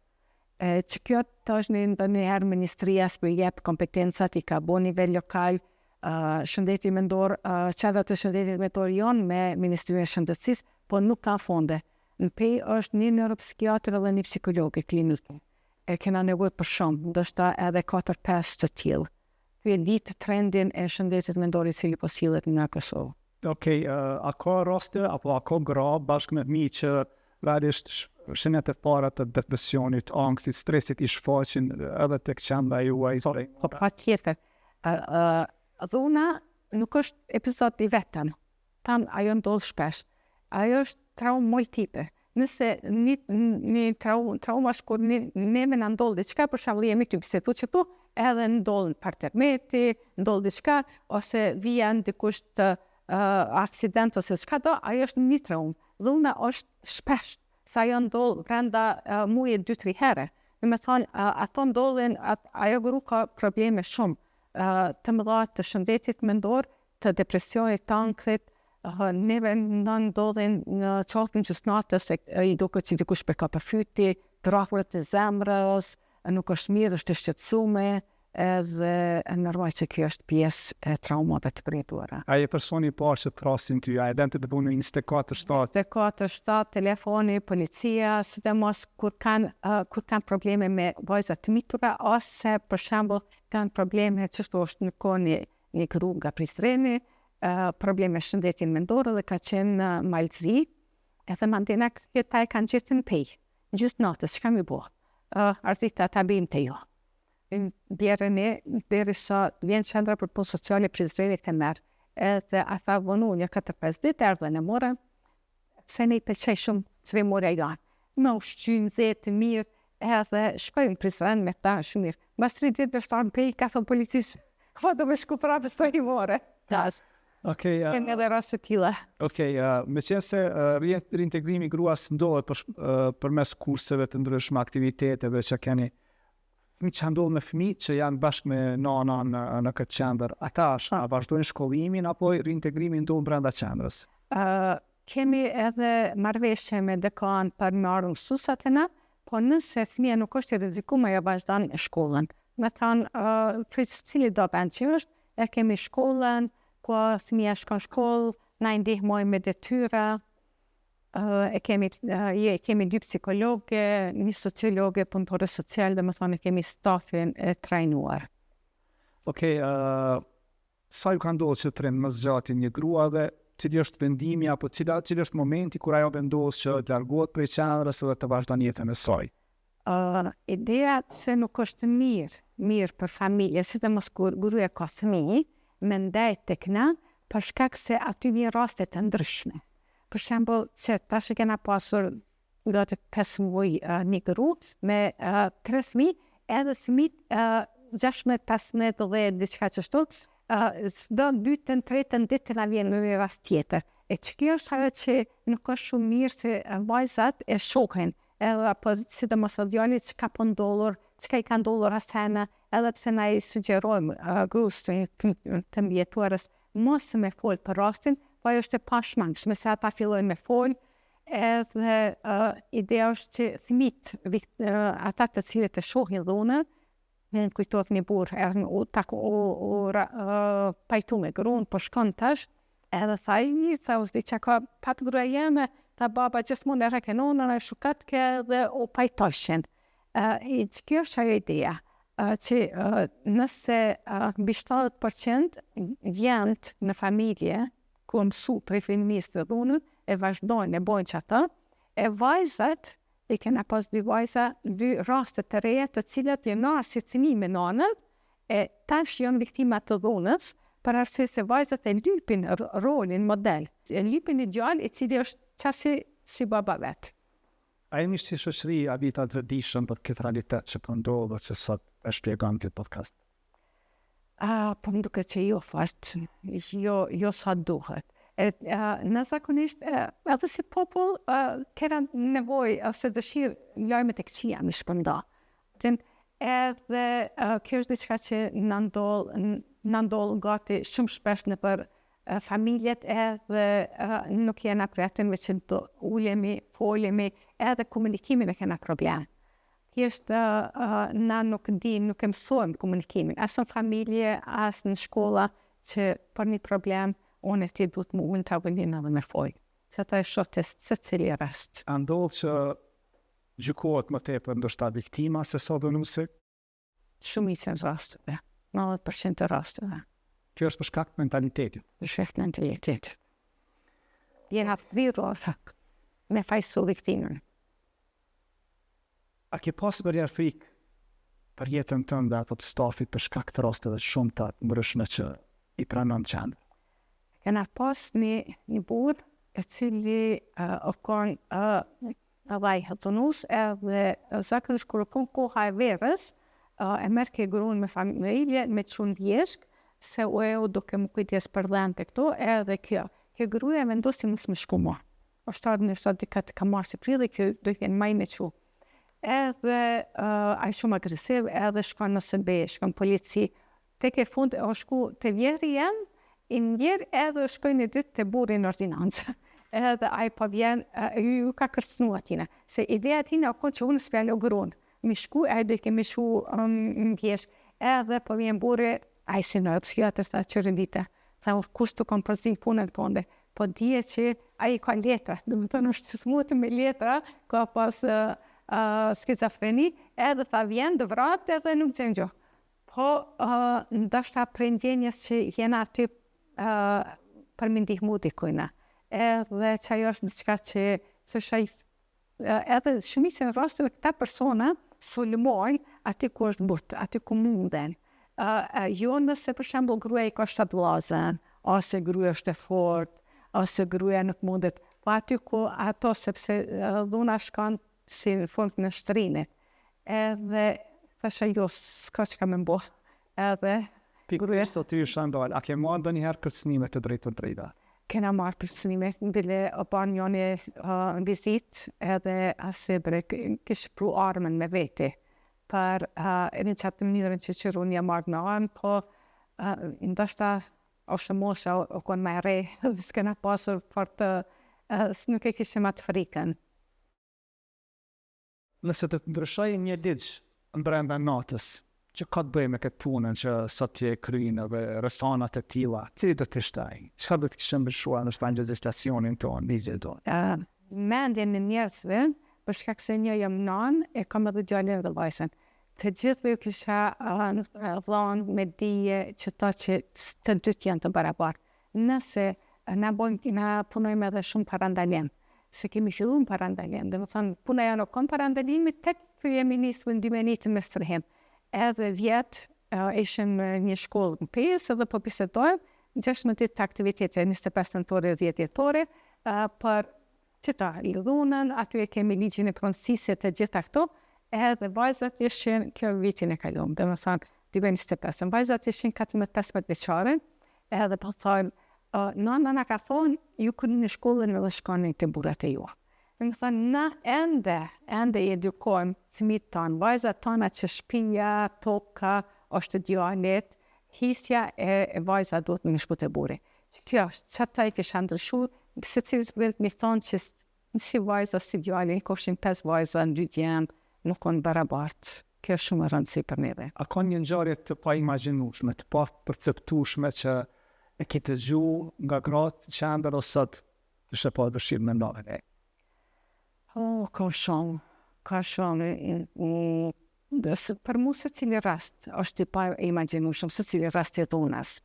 E, që kjo tash në ndonjëherë ministria s'po i jep kompetencat, i ka bo nivel lokal, uh, shëndeti mendor, uh, qendrat e shëndetit mendor janë me Ministrinë e Shëndetësisë, po nuk ka fonde. Në Pejë është një neuropsikiatër edhe një psikologe klinike. E kena nevojë për shumë, ndoshta edhe 4-5 të tillë. Ky e ditë trendin e shëndetit mendor i cili po sillet në Kosovë. Okej, okay, a ka raste apo a ka gra bashkë me fëmijë që realisht shenjat e para të depresionit, ankthit, stresit i shfaqin edhe tek qendra juaj? Po, po patjetër. Ë dhuna nuk është episod i vetëm. Tam ajo ndodh shpesh. Ajo është traumë multiple. Nëse një, një traumë, trauma është kur një, neve na ndodh diçka, për shembull jemi tu bisedu qëtu, edhe ndodh një farë tërmeti, ndodh diçka, ose vjen dikush të uh, aksident ose çka do, ajo është një traumë. Dhuna është shpesh, se ajo ndodh brenda uh, mujit 2-3 herë. Do me thonë, uh, ato ndodhin, at, ajo gru ka probleme shumë uh, të mëdha të shëndetit mendor, të depresionit, të ankthit, neve na ndodhin në qoftë në gjysë natës, e i duket që dikush pe ka për fyti, të rrahurat e zemrës, nuk është mirë, është e shqetësume, edhe normal që kjo është pjesë e traumave të përjetuara. A je personi i parë që thrasin ty, a e lënë të të punë 24/7? 24/7, telefoni, policia, sidomos kur kanë uh, kur kanë probleme me vajza të mitura ose për shembull kanë probleme që është një kohë një një gru nga Prizreni, probleme me shëndetin mendor dhe ka qenë në Mal të Zi, edhe mandena këta e kanë gjetë në Pejë, në gjysë natës, çka me bo? Uh, Ardita, ta bim te ju. Bjerëni, derisa vjen qendra për punë sociale Prizrenit e merr. Edhe ata vonu një 4-5 ditë, erdhën e morën, Se ne i pëlqej shumë strehimorja jonë. Me ushqy, nxehtë, mirë, edhe shkoj në Prizren me ta, shumë mirë. Mas tri ditëve është ardhë në Pejë, ka thonë policisë, po do me shku prapë strehimore. Tash. Okej, uh, Kemi edhe raste të tilla. Okej, uh, meqenëse uh, riintegrimi i gruas ndodhet për, uh, përmes kurseve të ndryshme, aktiviteteve që keni, Ça ndodh me fëmijët që janë bashkë me nana në, në këtë qendër? Ata a vazhdojnë shkollimin apo riintegrimi ndodh brenda qendrës? Uh, kemi edhe marrëveshje me DKA-n për me ardhë mësusat e na, po nëse fëmija nuk është i rrezikuar, ajo vazhdon shkollën. Me thanë, uh, prej cili do vend që është, e kemi shkollën, ku fëmija shkon shkollë, na i ndihmojmë me detyra, e kemi je kemi dy psikologe, një sociologe, punëtore social, domethonë e kemi stafin e trajnuar. Okej, okay, uh, sa ju ka ndodhur që të rrinë më së gjati një grua dhe cili është vendimi apo cila cili është momenti kur ajo vendos që të largohet prej qendrës dhe të vazhdon jetën e saj? Uh, ideja se nuk është mirë, mirë për familje, sidomos kur gruaja ka fëmijë, me ndejt tek na, për shkak se aty vijnë raste të ndryshme. Për shembull, që tash e kena pasur gati 5 muaj uh, një gru me uh, tre fëmijë, edhe fëmijët uh, 16, 15 dhe diçka qështu, Çdo dytën, tretën ditë na vjen një rast tjetër. E që kjo është ajo që nuk është shumë mirë se vajzat e shohin, edhe apo sidomos djali çka po ndodhur, çka i ka ndodhur asajna, edhe pse na i sugjerojmë uh, grus të, të mbijetuarës mos me fol për rastin, po ajo është e pashmangshme se ata fillojnë me fol, edhe uh, ideja është që fëmijët, uh, ata të cilët e shohin dhunën, Mu më kujtohet një burrë, erdhi u tak u, u, u pajtu me grun, po shkon tash, edhe tha i, tha u s'di çka ka pat gruaja jeme, tha baba gjithmonë e rrehke nonën, e shukatke dhe u pajtojshin. Uh, i që kjo është ajo ideja, uh, që uh, nëse uh, mbi 70% djemtë në familje, ku mësu prej fëmisë të dhunën, e vazhdojnë e bojnë që ata, e vajzat I kena pas dy vajza, dy raste të reja të cilat janë ardhë si fëmijë me nanën, e tash janë viktima të dhunës, për arsye se vajzat e lypin rolin model, e lypin një djalë i cili është qasi si baba vet. A jemi si shoqëri Ardita të vetëdijshëm për këtë realitet që po ndodh dhe që sot e shpjegon në këtë podcast? A, po më duket që jo fort, jo, jo sa duhet. E, a, na zakonisht, e, edhe si popull, a, kena nevojë ose dëshirë lajmet e këqija me shpërnda. Din, edhe a, kjo është diçka që na ndodh, na ndodh gati shumë shpesh nëpër familjet edhe a, nuk jena prej atyne që do ulemi, folemi, edhe komunikimin e kena problem. Thjesht na nuk dimë, nuk e mësojmë komunikimin, as në familje, as në shkolla, që për një problem, unë e ti duhet me u ulë në tavolinë edhe me folë. Që ato e shoh te secili rast. A ndodh që gjykohet më tepër ndoshta viktima se sa dhunuesi? Shumicën e rasteve, 90% të rasteve. Kjo është për shkak të mentalitetit. Për shkak të mentalitetit. Jena thirrur me fajsu viktimën. A ke pasur ndonjëherë frikë për jetën tënde apo të stafit për shkak të rasteve të shumta të ndryshme që i pranon qendra? Kena pas një, një burrë i cili uh, o kon uh, edhe ai dhunus edhe zakonisht kur u kon koha e verës, uh, e merrke grunë me familje me çu në bjeshkë, se u e u duke m'u kujdes për dhentë e këto, edhe kjo. Kjo gruaja vendosi mos me shku mo. Është ardhë ndoshta dikat ka marrë si prilli, kjo do të jenë maj me çu. Edhe uh, ai shumë agresiv, edhe shkon në SB, shkon polici. Tek e fund o shku te vjehrri jem, i ndjerë edhe shkoi një ditë te burri në ordinancë. Edhe ai po vjen, ju, ju ka kërcënu atina. Se ideja atina o konë që unë s'pja lo grun. Mi shku, ai do i kemi shku um, në bjeshkë. Edhe po vjen burri, ai si në psikiatër, tha qyre dite. Tha, unë kurrë s'të kom përzi punën tonde, po dije që ai ka letra, domethënë është smutë me letra, ka pas uh, uh, skizofreni, edhe tha vjen, të vrat edhe nuk gjen gjo. Po, uh, ndoshta prej ndjenjës që jena aty uh, për me ndihmu dikujna. Edhe që ajo është diçka që, thosha, Edhe shumicën e rasteve këta persona sulmojnë aty ku është butë, aty ku munden. Uh, jo nëse për shembull gruaja i ka shtatë vllazën, ose gruaja është e fortë, ose gruaja nuk mundet, po aty ku ato sepse dhuna shkon si në formë të nënshtrimit. Edhe thashë jo, s'ka çka me bo. Edhe Pikërisht aty isha ndal, a ke marrë ndonjëherë kërcënime të drejtpërdrejta? Kena marrë kërcënime, bile u ba njoni uh, në vizitë edhe asi bre, kish pru armën me veti, për uh, në qatë mënyrën që qyr unë jam ardhë me armë, po uh, ndoshta ose mosha o konë ma e re, dhe s'kena pasur fort të, uh, nuk e kishim atë frikën. Nëse do të ndryshoje një ligj brenda natës që ka të bëjë me këtë punën që sot ti e kryen dhe rrethana të tilla, cili do të ishte ai? Çka do të kishe ndryshuar ndoshta në legjislacionin tonë, ligjin tonë? Uh, mendjen e njerëzve, për shkak se një jam nanë, e kam edhe djalin dhe vajzën. Të gjithëve ju kisha uh, dhënë me dije që ta që të dytë janë të barabartë. Nëse na bojmë, na punojmë edhe shumë parandalim, se kemi fillu në parandalim, domethënë, puna jonë u kon parandalimi, tek jemi nisë në 2001 me strehim. Edhe vjet, uh, ishim në një shkollë në Pejë edhe po bisedojmë, 16 ditë të aktivitete, 25 nëntori dhe 10 dhjetori, uh, për qëta dhunën, aty e kemi ligjin e pronësisë të gjitha këto, edhe vajzat ishin kjo vitin e kalum, domethënë, 2025. Vajzat ishin 14-15 vjeçare, edhe po thojmë, uh, nana na ka thonë, ju kryni shkollën edhe shkoni te burrat e ju. Domethonë, na ende, ende i edukojmë fëmijët tanë, vajzat tona që shpia, toka, është e djalit, hisja e, e vajza duhet me shku te burri. Që kjo është, qata i kisha ndryshu, secilit prind me thonë që si vajza, si djali, kofshin 5 vajza, dy djem, nuk janë barabartë. Kjo është shumë e rëndësi për neve. A ka një ngjarje të paimagjinueshme, të paperceptueshme që e ke dëgju nga gratë në qendër ose sot Ishte pa dëshirë me nda me ne? Oh, ka shumë, ka shumë. Për mu secili rast është i paimagjinueshëm, secili rast i dhunës.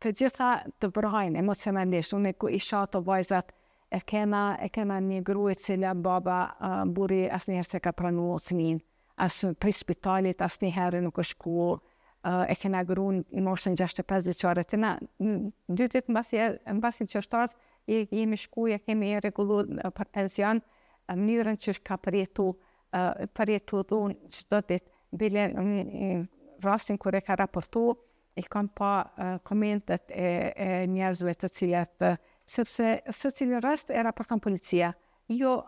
Të gjitha të vrajnë emocionalisht, unë ku i shoh ato vajzat, e kena, e kena një grua e cila baba, uh, burri asnjëherë s'e ka pranu fëmin, as prej spitalit, asnjëherë nuk është shku, uh, e kena grun në moshën 65 vjeçare, të na, dy ditë mbasi, mbasi që është ardhë, jemi shku, ja kemi rregullu për pension, mënyrën që ka përjetu, uh, përjetu dhunë çdo ditë, bile në rastin kur e ka raportu, i kam pa uh, komentet e, e njerëzve të cilat, sepse secili rast e raporton policia, jo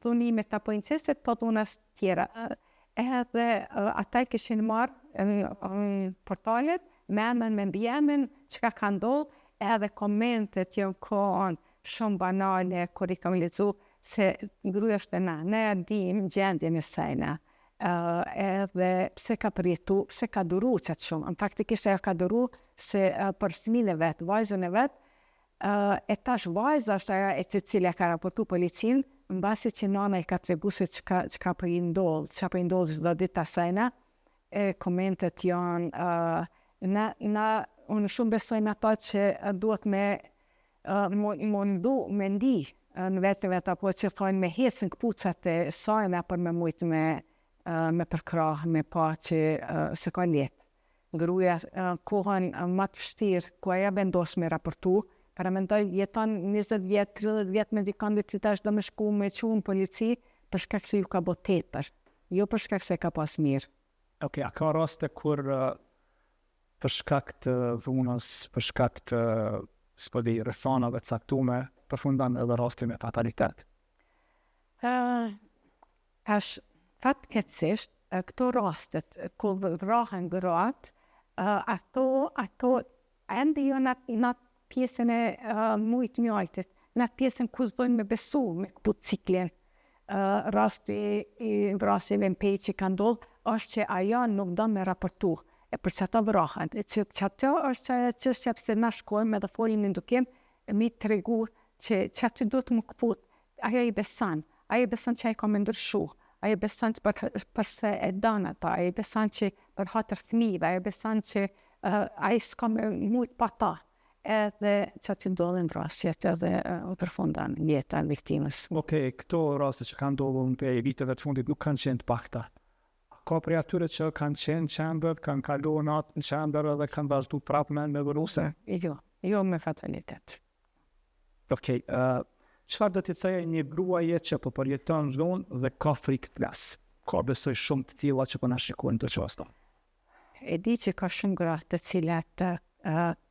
dhunimet apo incestet, po dhunat tjera. Edhe ata i kishin marrë në portalet, me emën, me mbiemën, çka ka ndodhë, edhe komentet janë konë shumë banale, kur i kam lexu, se gruaja është e na, ne e dim gjendjen e sajna, uh, edhe pse ka përjetu, pse ka duru qatë shumë. Në faktikisht ajo ka duru se uh, për fëmijën e vet, vajzën e vet, uh, e tash vajza është ajo e të cila ka raportu policinë, mbasi që nana i ka tregu se çka, çka po i ndodh, çka po i ndodh çdo ditë asajna, e komentet janë, uh, na, na, unë shumë besoj në ato që duhet me uh, mundu, me ndi në vetë vetë, apo që thonë me hecë në këpucat e sajna për me mujtë me, uh, me përkrah, me pa që uh, s'e ka lehtë. Gruaja uh, kohën uh, më të vështirë, ku ajo vendos me raportu, paramendoj jeton 20 vjet, 30 vjet me dikon dhe ti tash do me shku me çu në polici për shkak se ju ka bo tepër, jo për shkak se ka pas mirë. Okej, a ka raste kur për shkak të dhunës, për shkak të, s'po di, rrethanave të caktuara, përfundon edhe rasti me fatalitet? Uh, tash, fatkeqësisht, këto rastet ku vrahen gratë, ato, ato ende jo në në pjesën e uh, mujit mjaltit, në atë pjesën ku s'dojnë me besu, me këput ciklin. Uh, rasti i vrasjeve në Pejë që ka ndodhë, është që ajo nuk do me raportu, e për që ato vrahen. E që, që ato është që ajo çështja pse na shkojmë edhe folim në edukim, e mi tregu që, që aty duhet me këput, ajo i beson, ajo i beson që ai ka me ndryshu, ajo beson që për, përse e don ata, ajo beson që për hatër fëmijëve, ajo beson që uh, ai s'ka me mujt pa ta. Edhe që aty ndodhin vrasjet edhe uh, përfundon jeta e viktimës. Okej, këto raste që kanë ndodhur në Pejë viteve të fundit nuk kanë qenë të pakta. A ka prej atyre që kanë qenë në qendër, kanë kaluar natë në qendër edhe kanë vazhdu prapë me me dhunuse? Jo, jo me fatalitet. Okej, uh, çfarë do t'i thoje një gruaje që po përjeton dhunë dhe ka frikë të flas? Ka besoj shumë të tilla që po na shikojnë këto çaste. E di që ka shumë gra të cilat uh,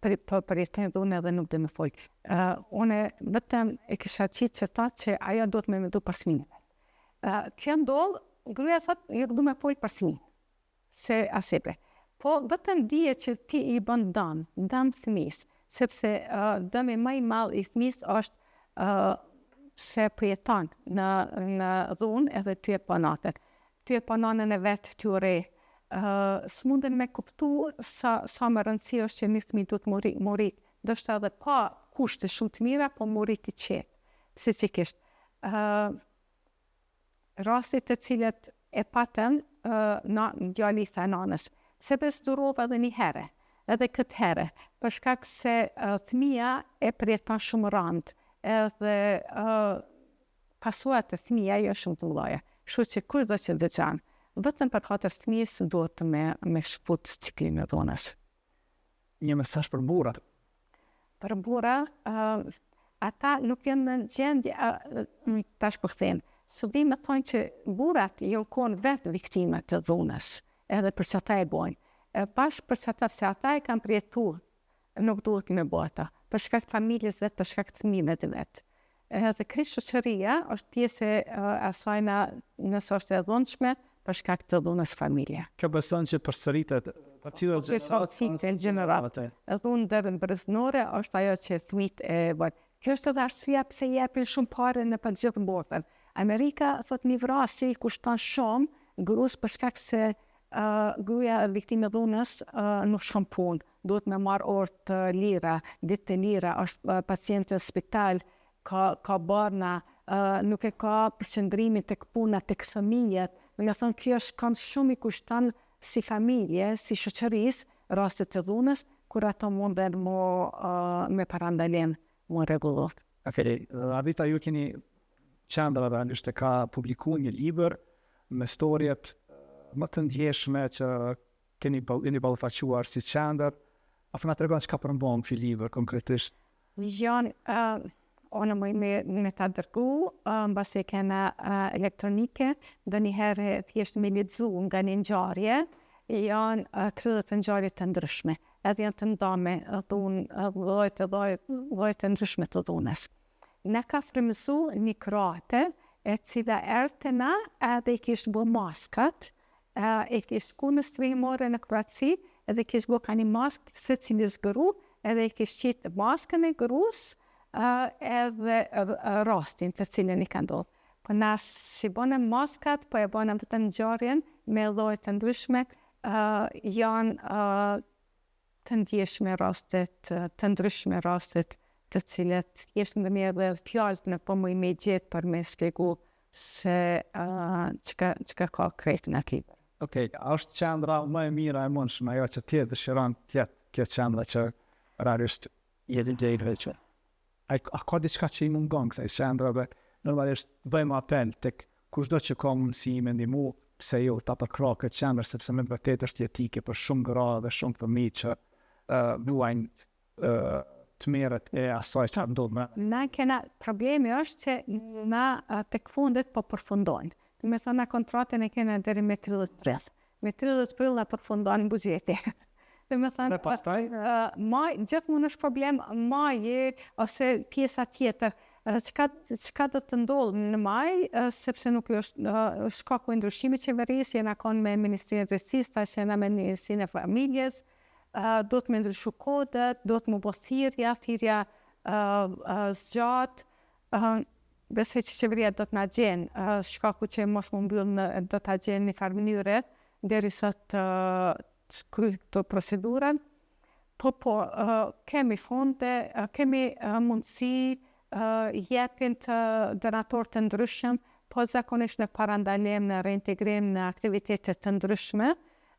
për, po përjetojnë dhunë edhe nuk do me fol. Uh, unë vetëm e kisha qitë që ta që ajo duhet me mendu për fëmijën e vet. Uh, kjo ndodh, gruaja thot, jo du me fol për fëmijën se asebe. Po vetëm dije që ti i bën dëm, dëm fëmijës, sepse uh, dëmi më i madh i fëmijës është uh, se përjeton në në dhunë edhe ty e pa natën. Ty e pa nanën e vet ty urre. Uh, s'munden me kuptu sa sa më rëndësi është që një fëmijë duhet m'u rrit, m'u rrit. Ndoshta edhe pa kushte shumë të mira, po m'u rrit i qetë, psiqikisht. Uh, rastit të cilët e patën, uh, na, djali i tha nanës, pse be s'durove edhe një herë, edhe këtë herë, për shkak se uh, fëmija e përjeton shumë randë, edhe uh, pasojat e fëmija janë shumë të mëdha. Kështu që kushdo që dëgjon, vetëm për hatër të fëmijës duhet me me shkput ciklin e dhunës. Një mesazh për burrat. Për burra, uh, ata nuk janë në gjendje, uh, tash po them, studimet thonë që burrat janë konë vetë viktima të dhunës. Edhe për qata e bojnë. E bash për qata, pse ata e kanë përjetu, nuk duhet me bo ata. Për shkak të familjes vet, për shkak të fëmijëve të vet. Edhe krejt shoqëria është pjesë e asajna nëse është e dhunshme për shkak të dhunës familje. Kjo beson që përsëritet për cilën gjeneratë? Gjeneratë. Dhunë ndërbreznore është ajo që fëmijët e bëjnë. Kjo është edhe arsyeja pse jepin shumë pare nëpër gjithë botën. Amerika thot një vrasje i kushton shumë grus për shkak se uh, gruaja viktimë e dhunës uh, nuk shkon punë, duhet me marr orë të lira, ditë të lira, është pacient në spital, ka ka barna, uh, nuk e ka përqendrimin tek puna, tek fëmijët. Domethënë kjo shkon shumë i kushton si familje, si shoqërisë, rastet e dhunës, kur ato munden mu, uh, me parandalim, mu rregullu. Okej, okay. Ardita ju keni qendra realisht e ka publiku një libër me storjet më të ndjeshme që keni jeni ballafaquar si qendër. A po na tregon çka përmban ky libër konkretisht? Janë uh, unë muj me, me ta dërgu, uh, mbasi e kena uh, elektronike, ndonjëherë thjesht me lexu nga një ngjarje, janë uh, 30 ngjarje të ndryshme, edhe janë të ndame dhunë, llojet e llojet të ndryshme të dhunës. Na ka frymëzu një kroate, e cila erdh te na edhe i kish bo maskat, e kish shku në strehimore në Kroaci, edhe kish bo ka një maskë secilës gru, edhe i kish qitë maskën e grus, edhe rastin të cilën i ka ndodhë. Po na s'i bonëm maskat, po e bonëm vetëm ngjarjen me lloje të ndryshme, janë të ndjeshme rastet, të ndryshme rastet të cilat thjesht ndonjëherë edhe fjalët nuk po muj me gjetë për me shpjegu se çka çka ka krejt në atë libër. Okej, a është qendra më e mira e mundshme ajo që ti e dëshiron të jetë kjo qendra që realisht je të që A, a ka diçka që i mungon kësaj qendre dhe normalisht bëjmë apel tek kushdo që ka mundësi me ndihmu, pse jo ta përkrah këtë qendër sepse me të vërtetë është jetike për shumë gra dhe shumë fëmijë që uh, vuajnë uh, tmerret e asaj që ndodh me. Na kena problemi është që na tek fundet po përfundojnë. Do me thënë na kontratën e kena deri me 30 prill. Me 30 prill na përfundon buxheti. Do me thënë, Dhe pastaj? Uh, maj, gjithmonë është problem maji ose pjesa tjetër. Çka, çka do të ndodhë në maj, sepse nuk është shkaku i ndryshimit qeverisë, jena konë me Ministrinë e Drejtësisë, tash jena me Ministrinë e Familjes, do të me ndryshu kodet, do të me bo thirrja, thirrja zgjat, besoj që qeveria do të na gjenë, shkaku që mos mu mbyll do ta gjenë një farë mënyre, derisa të kry këto procedurën. Po, po, kemi fonde, kemi mundësi, jepin të donatorë të ndryshëm, po zakonisht në parandalim, në reintegrim, në aktivitete të ndryshme,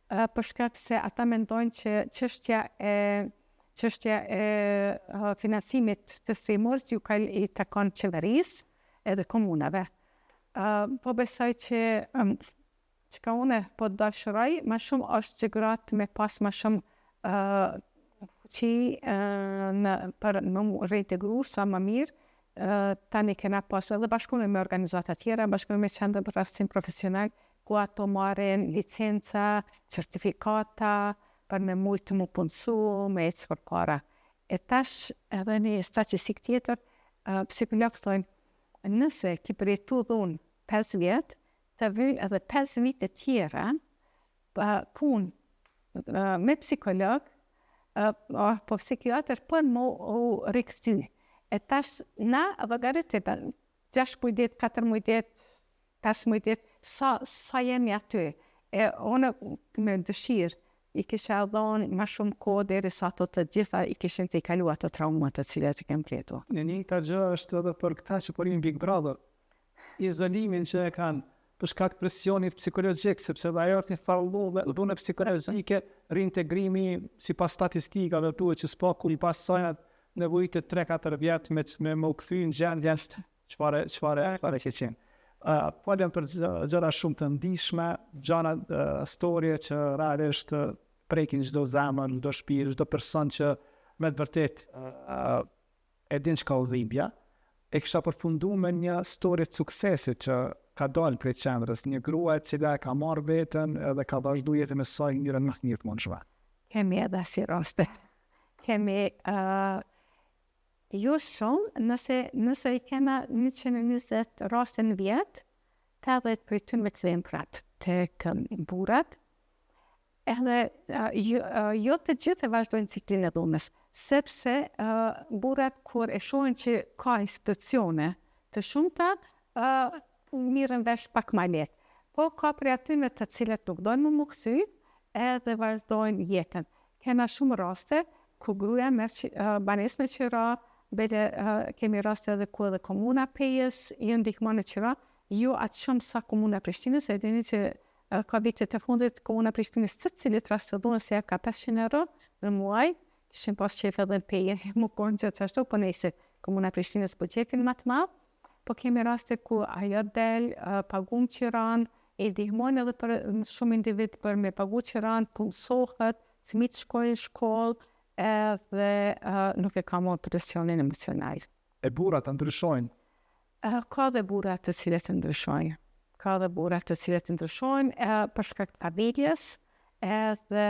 për shkak se ata mendojnë që çështja e çështja e financimit të strehimores ju ka i takon qeverisë edhe komunave. Po besoj që Çka une po dëshiroj ma shumë është që gratë me pas ma shumë fuqi në për me u reintegru sa ma mirë. Tani kena pas edhe bashkëpunim me organizata tjera, bashkëpunim me Qendrën për Arsim Profesional, ku ato marrin licenca, certifikata, për me mujtë mu punësu, me ecë përpara. E tash edhe një statistikë tjetër, psikologët thonë, nëse ki përjetu dhunë 5 vjet, të vyjnë edhe 5 vite tjera punë me psikolog, po psikiatër për mu u rikthy. E tash na llogaritë, 6 muj ditë, 4 muj ditë, 5 muj ditë, sa, sa jemi aty. E unë me dëshirë i kisha dhonë ma shumë kohë deri sa ato të gjitha i kishin të i kalu ato trauma të cilat i kem përjetu. E njëjta gjë është edhe për këta që po rrinë Big Brother. Izolimin që e kanë për shkak të presionit psikologjik, sepse dhe ajo është një farë dhune, dhune psikologjike, reintegrimi sipas statistikave duhet që s'paku i pas saj nevojitet 3-4 vjet me me me u kthy në gjendje çfarë çfarë çfarë ke qenë. Uh, folëm për gjëra shumë të ndjeshme, gjëra uh, storje që realisht prekin çdo zemër, çdo shpirt, çdo person që me të vërtet uh, e din çka o dhimbja, e kisha përfundu me një story të suksesit që ka dalë prej qendrës, një grua e cila e ka marrë veten edhe ka vazhdu jetën e saj në mënyrën më të mirë të mundshme? Kemi edhe si raste. Kemi uh, jo shumë, nëse, nëse i kena 120 raste në vjet, 80 prej tyne kthehen prapë tek burrat, Edhe jo, jo të gjithë e vazhdojnë ciklin e dhunës, sepse burrat kur e shohin që ka institucione të shumta, mirren vesh pak ma lehtë. Po ka prej atyne të cilët nuk dojnë me u kthy edhe vazhdojnë jetën. Kena shumë raste ku gruaja merr banesë me qira, bile kemi raste edhe ku edhe komuna e Pejës ju ndihmon në qira, jo aq shumë sa komuna e Prishtinës, e dini që Ka vitet e fundit Komuna e Prishtinës secilit rast të dhunës jep ka 500 euro në muaj, kishim pas qejf edhe në Pejë me konë gjithashtu, po nejse Komuna e Prishtinës buxhetin ma të madh, po kemi raste ku ajo del, pagun qiran, i ndihmojnë edhe për shumë individ për me pagu qiran, punësohet, fëmijët shkojnë në shkollë, edhe nuk e ka mo presionin emocional. E burrat a ndryshojnë? Ka dhe burra të cilët ndryshojnë. Ka dhe burra të cilët ndryshojnë për shkak të familjes, edhe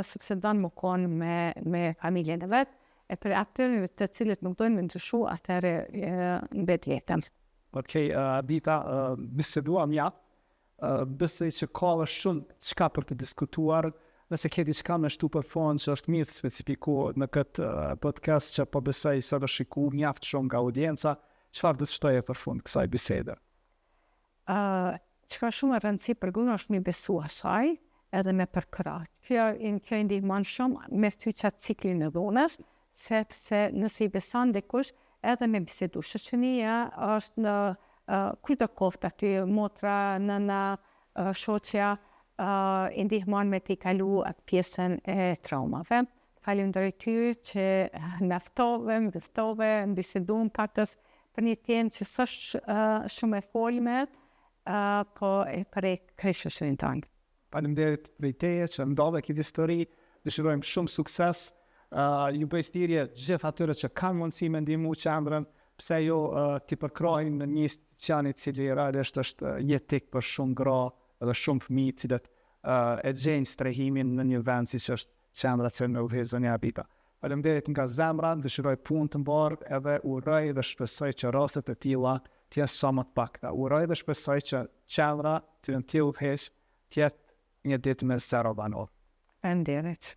sepse don me konë me, me familjen e vet, e për atyre të cilët nuk dojnë me ndryshu, atëherë mbet vetëm. Okej, okay, Ardita, uh, biseduam mjaft, Besoj që ka dhe shumë çka për të diskutuar, nëse ke diçka me shtu për fund që është mirë të specifikohet në këtë podcast që po besoj se do shiku mjaft shumë nga audienca, çfarë do të shtoje për fund kësaj bisede? Uh, çka shumë e rëndësi për gruan është me besu asaj edhe me përkrah. Kjo, kjo i ndihmon shumë me thy qat ciklin e dhunës, sepse nëse i beson dikush edhe me bisedu. Shoqënia është në uh, kujtdo koftë aty, motra, nëna, uh, shoqja, uh, i ndihmon me tejkalu atë pjesën e traumave. Falenderoj ty që na ftove, më ftove, më bisedum pakës për një temë që s'është uh, shumë e folme, uh, po e prek krejt shoqërinë tonë. Faleminderit prej teje që ndave këtë histori. Dëshirojmë shumë sukses. Uh, ju bëj thirrje gjithë atyre që kanë mundësi me ndihmu qendrën, pse jo uh, t'i përkrahin në një institucion i cili realisht është jetik për shumë gra dhe shumë fëmijë të cilët uh, e gjejnë strehimin në një vend siç është qendra që e udhëheq zonja Ardita. Faleminderit nga zemra, dëshiroj punë të mbarë edhe uroj dhe shpresoj që rastet e tilla të jenë sa më të pakta. Uroj dhe shpresoj që qendra të cilën ti udhëheq të jetë një ditë me zero banorë. Faleminderit.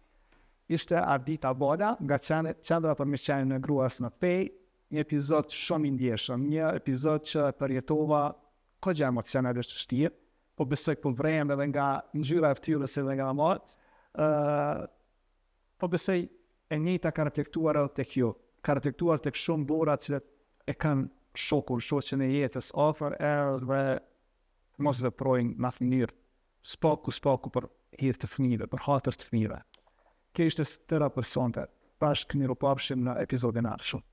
Ishte Ardita Bala nga Qendra për Mirëqenien e Gruas në Pejë, një epizod shumë i ndjeshëm, një epizod që e përjetova goxha emocionalisht vështirë, po besoj po vërehem edhe nga ngjyra e fytyrës edhe nga mat. ë po besoj e njëjta ka reflektuar edhe tek ju. Ka reflektuar tek shumë burra të cilët e kanë shokun, shoqen e jetës afër edhe mos veprojnë në atë mënyrë. S'paku, s'paku për hir të fëmijëve, për hatër të fëmijëve. Kjo ishte e tëra për sonte. Bashkë mirupafshim në episodin e ardhshëm.